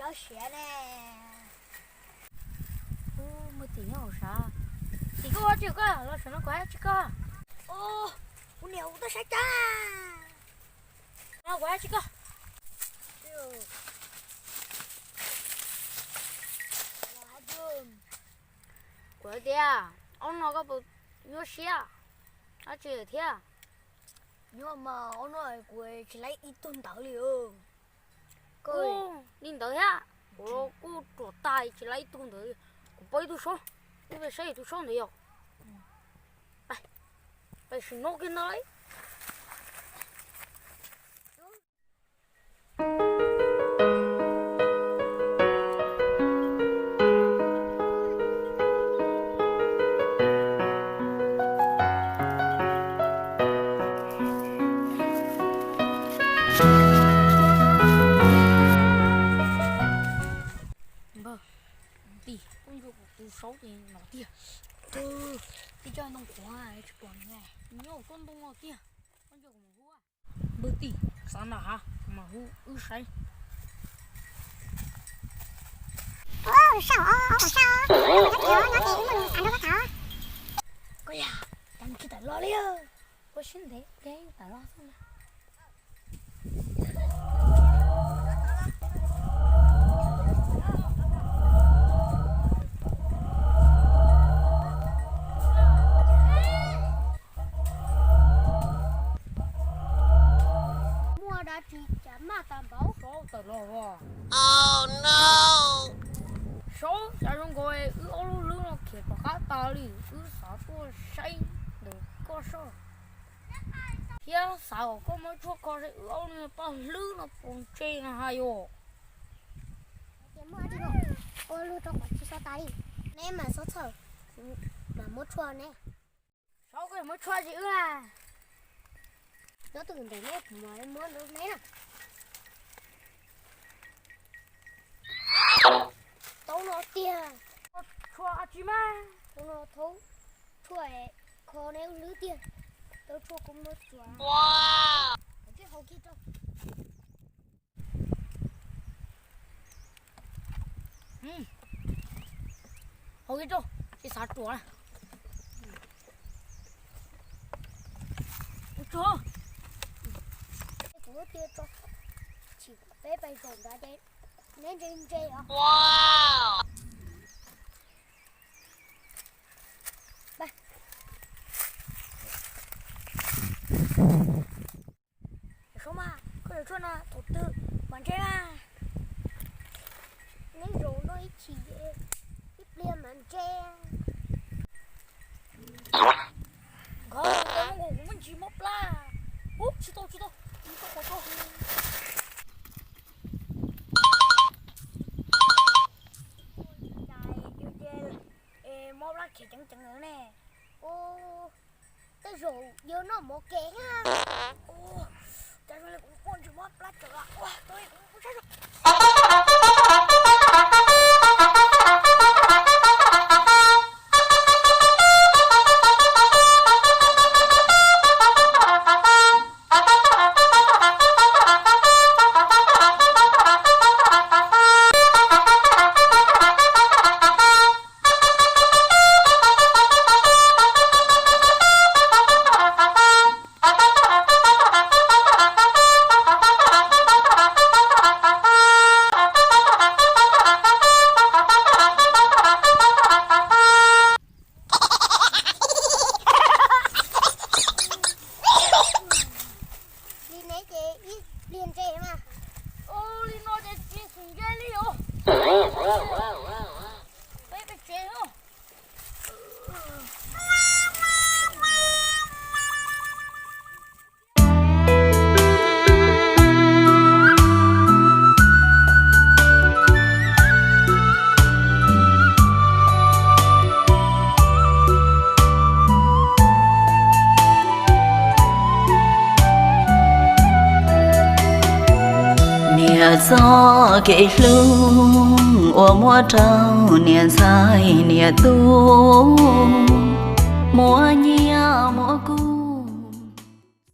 Siav ne. Ub, muaj tim nyob hauv sav. Tim koj ua tsi koj los saum no kuv hais tsis koj. Kuv niam kuv tuaj saib cov. No kuv hais tsis koj. Kuv hais tias ob no koj puas nyuaj siab dab tsi thiab? Nyuaj mas ob no kuv tsis laib ib tug ntawd li. Kuv li ntawd thiab, kuv los kuj ruam tag tsis laib ib tug ntawd. Kuv pom ib tug saub, wb pais saib tus saub ntawd yom. Pais, pais sim no kiag ntag lauj. Npawg, tim koj ntsia kuv tus saub ces no tiag. Tib co ntoo qhuav tsis pom nws, nyob hauv tsob ntoo no tiag. Koj ntsia kuv mam hu. Npawg tim, xav nram hav kuv mam hu wb saib. Ua saum, ua saum, nyob ces wb muaj nws xav nrog koj tham. Koj yog, cas nws tsis tawm los li. Ua siab ntev tes tawm los xwb na. Muaj dab tsi cas maj tas npaum saub tawm los os. Saub cas zoo nkaus wb ob lub hlwb no khiav rov qab tas li, wb xav tuaj saib ntawm koj soj. Thiab xav kom koj muab tshuaj kho seb wb ob lub paj hlwb no puas ntse no ha yom. Ua lub rau kom tsis so tas li. Neb mam xov txhawm, mam muab tshuaj neb. Saub koj muab tshuaj tsis wb na. Nyob twg ntawm neb kuv mam muab rau neb na. Tau no tiag. Tshuaj tsis mas. Tau no thaub tshuaj kho neb hlwb tiag. Tau tshuaj kuv muab tsuav. Tsis haus kiag rau. Haus kiag rau, tsis xav tsuav na. Ua tsuag. Kuv tias tso, chim peb pais zaum nrad ces neb ntse ntse os. Saub mas, koj yuav tshuaj no thaum twg mam ntse mas? Neb zaum no ib chim, ib pliag mam ntse. Nkawd, kuv muaj ntsis mob plab. Ub, tsis tau, tsis tau, tsis tau, tsis tau. Mob plab khiav ceev ceev ne. Tej zaum yog noj mov kev na. Cas zoo li kuv muaj ntsis mob plab tsawv. Li ne ces ib pliag ntse mas. Ua li no ces tsis xum ntse li os. Peb peb tsev os. Niam txoj kev hlub uas muab rau niam ntxhais niam tub